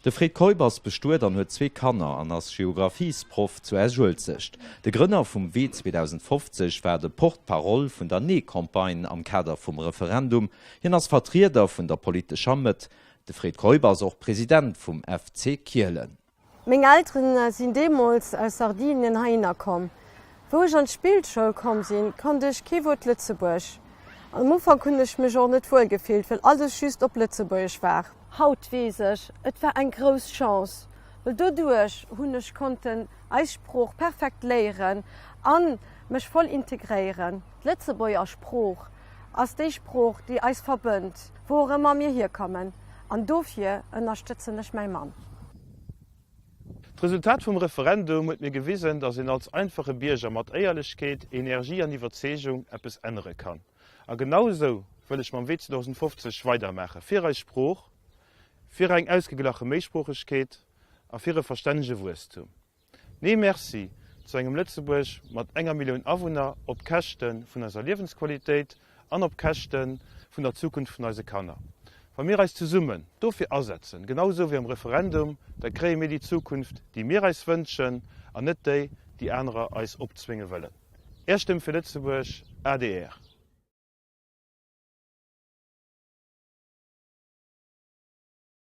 De Fred Keup ass bestuet an huet zwee Kanner an ass Geographiesproff zu Esch-Uelzecht. De Grënner vum Wee 2050 war de Porte-parole vun der Nee-Campagne am Kader vum Referendum. Hien ass Vertrieder vun der politescher Mëtt. De Fred Keup ass och President vum FC Kielen. Meng Elteren sinn deemools aus Sardinien heihinner komm. Wou ech an d'Spillschoul komm sinn, konnt ech kee Wuert Lëtzebuerg. Am Ufank hunn ech mech och net wuel gefillt, well alles just op Lëtzebuergesch war. Haut weess ech, et war eng grouss Chance, well doduerch hunn ech konnten eis Sprooch perfekt léieren an mech voll integréieren. D'Lëtzebuerger Sprooch ass déi Sprooch, déi eis verbënnt, wou och ëmmer mir hierkommen, an dofir ënnerstëtzen ech mäi Mann. D'Resultat vum Referendum huet mir gewisen, datt een als einfache Bierger mat Éierlechkeet, Energie an Iwwerzeegung eppes ännere kann. A genau esou wëll ech mam Wee 2050 weidermaachen, fir eis Sprooch, fir eng ausgeglache Méisproochegkeet a fir e verstännege Wuesstum. Nee Merci zu engem Lëtzebuerg mat enger Millioun Awunner op Käschte vun eiser Liewensqualitéit an op Käschte vun der Zukunft vun eise Kanner. Wa mir eis zesummen dofir asetzen, genau esou wéi am Referendum, da kréie mir déi Zukunft, déi mir eis wënschen an net déi, déi anerer eis opzwénge wëllen. Är Stëmm fir Lëtzebuerg, adr.